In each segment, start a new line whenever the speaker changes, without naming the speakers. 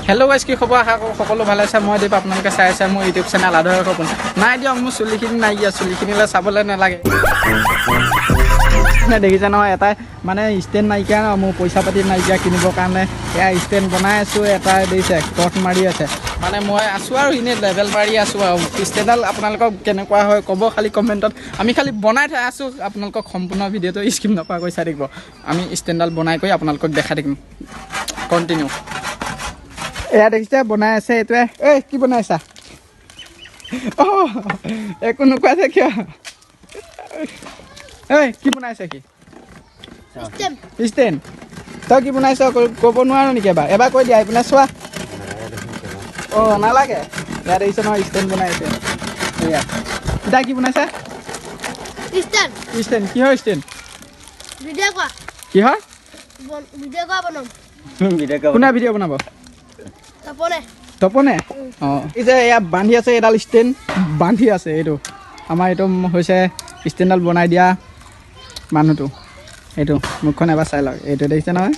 Hello' guys, কি খবৰ? আশা কৰোঁ সকলো ভালে আছে। মই দীপ, আপোনালোকে চাই আছে মোৰ ইউটিউব চেনেল আদৰৰ সপোন। নাই দিয়ক, মোৰ চুলিখিনি নাইকিয়া, চুলিখিনিলৈ চাবলৈ নালাগে। মানে দেখিছে নহয়, এটাই মানে ষ্টেণ্ড নাইকিয়া ন, মোৰ পইচা পাতি নাইকিয়া কিনিবৰ কাৰণে। এয়া ষ্টেণ্ড বনাই আছোঁ, এটাই দেখিছে কঠ মাৰি আছে। মানে মই আছোঁ আৰু এনেই লেভেল মাৰি আছোঁ আৰু ষ্টেণ্ডডাল আপোনালোকক কেনেকুৱা হয় ক'ব খালি কমেণ্টত। আমি খালি বনাই থৈ আছোঁ, আপোনালোকক সম্পূৰ্ণ ভিডিঅ'টো স্কিপ নকৰাকৈ চাই থাকিব। আমি ষ্টেণ্ডডাল বনাই কৰি আপোনালোকক দেখাই থাকিম কণ্টিনিউ। এয়া দেখিছে বনাই আছে এইটোৱে। ঐ, কি বনাইছা? অঁ, একো নোকোৱা যে কিয়? ঐ, কি বনাইছে? কি ষ্টেণ্ড? তই কি বনাইছ ক'ব নোৱাৰ নেকি? এবাৰ এবাৰ কৈ দিয়া। এইপিনে চোৱা। অঁ, নালাগে। ইয়াত দেখিছে নহয়, ষ্টেণ্ড বনাইছে এয়া। এতিয়া কি বনাইছে? ষ্টেণ্ড। কিহৰ ষ্টেণ্ড? কিহৰ? কোনে ভিডিঅ' বনাব? তপনে। অঁ, এই যে এয়া বান্ধি আছে, এডাল ষ্টেণ্ড বান্ধি আছে। এইটো আমাৰ এইটো হৈছে ষ্টেণ্ডডাল বনাই দিয়া মানুহটো। এইটো মুখখন এবাৰ চাই লওক। এইটো দেখিছে নহয়,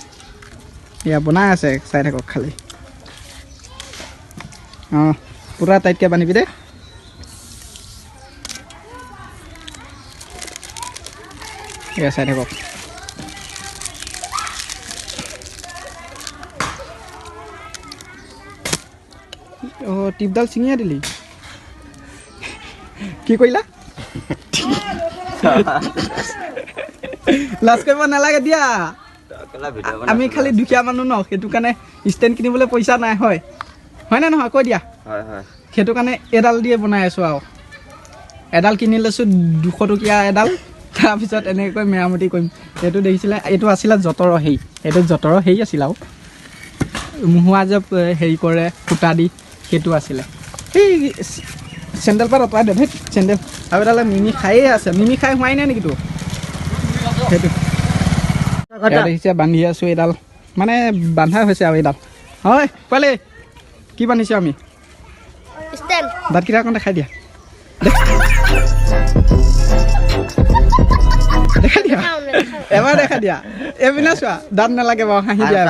এয়া বনাই আছে, চাই থাকক খালি। অঁ, পূৰা টাইটকৈ বান্ধিবি দেই। এয়া চাই থাকক। অঁ, টিপডাল ছিঙিয়ে দিলি। কি কৰিলা? লাজ কৰিব নালাগে দিয়া। আমি খালি দুখীয়া মানুহ ন, সেইটো কাৰণে ষ্টেণ্ড কিনিবলৈ পইচা নাই। হয় হয়নে নহয় কৈ দিয়া? সেইটো কাৰণে এডাল দিয়ে বনাই আছোঁ আৰু এডাল কিনি লৈছোঁ 200 টকীয়া এডাল। তাৰপিছত এনেকৈ মেৰামতি কৰিম। এইটো দেখিছিলে, এইটো আছিলে যঁতৰৰ হেৰি। এইটো যঁতৰৰ হেৰি আছিলে আৰু মহোৱা যে হেৰি কৰে সূতা দি, সেইটো আছিলে। এই চেণ্ডেল পাত আঁতৰাই দে। ধেত, চেণ্ডেল আৰু এডালে মিমি খায়ে আছে। মিমি খাই হোৱাই নাই নেকি তোৰ? সেইটো ইয়াত দেখিছে বান্ধি আছোঁ এইডাল, মানে বান্ধা হৈছে আৰু এইডাল। হয় পোৱালি, কি বান্ধিছোঁ আমি? দাঁতকেইটা অকণ দেখাই দিয়া, দেখাই দিয়া এবাৰ, দেখাই দিয়া। এইপিনে চোৱা, দাঁত নালাগে বাৰু। হাঁহি দিয়া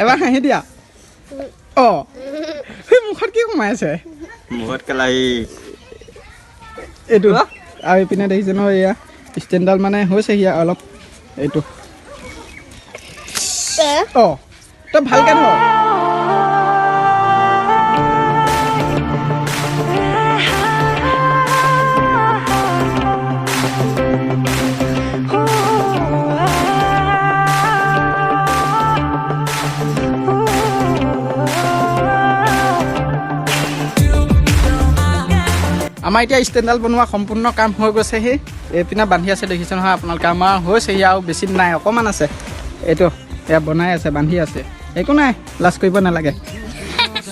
এবাৰ, হাঁহি দিয়া। অঁ, সেই মুখত কি সোমাই আছে?
মুখত কেলাহি।
এইটো আৰু এইপিনে দেখিছে নহয়, এয়া ষ্টেণ্ডডাল মানে হৈছেহি অলপ। এইটো অঁ, তই ভালকৈ ধৰ। আমাৰ এতিয়া ষ্টেণ্ডডাল বনোৱা সম্পূৰ্ণ কাম হৈ গৈছেহি। এইপিনে বান্ধি আছে, দেখিছে নহয় আপোনালোকে। আমাৰ হৈছেহি আৰু বেছি নাই, অকণমান আছে। এইটো এয়া বনাই আছে, বান্ধি আছে। একো নাই, লাজ কৰিব নালাগে।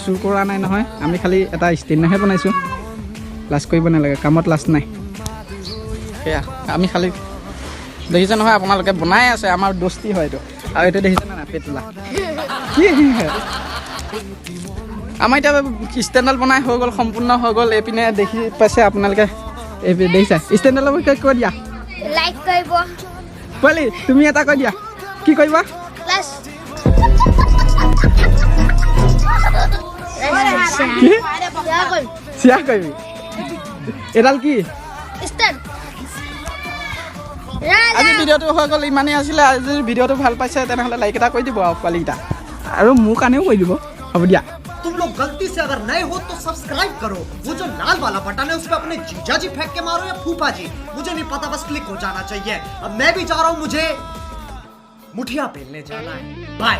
চুৰ কৰা নাই নহয়, আমি খালি এটা ষ্টেণ্ডহে বনাইছোঁ। লাজ কৰিব নালাগে, কামত লাজ নাই। সেয়া আমি খালি দেখিছে নহয় আপোনালোকে, বনাই আছে। আমাৰ দস্তি হয় এইটো। আৰু এইটো দেখিছে নাই পেটুলা কি? আমাৰ এতিয়া ষ্টেণ্ডডাল বনাই হৈ গ'ল, সম্পূৰ্ণ হৈ গ'ল। এইপিনে দেখি পাইছে আপোনালোকে, এই দেখিছে ষ্টেণ্ডডালৰ বিষয়ে কৈ দিয়া।
লাইক কৰিব।
পোৱালি, তুমি এটা কৈ দিয়া, কি কৰিবা? কি চিয়া কৰিবি? এডাল কি? আজি ভিডিঅ'টো হৈ গ'ল, ইমানেই আছিলে। আজি ভিডিঅ'টো ভাল পাইছে তেনেহ'লে লাইক এটা কৰি দিব আৰু পোৱালিকেইটা আৰু মোৰ কাৰণেও কৰি দিব। হ'ব দিয়া।
तुम लोग गलती से अगर नए हो तो सब्सक्राइब करो। वो जो लाल वाला बटन है, उस पर अपने जीजा जी फेंक के मारो या फूफा जी, मुझे नहीं पता, बस क्लिक हो जाना चाहिए। अब मैं भी जा रहा हूं, मुझे मुठिया पेलने जाना है। बाय।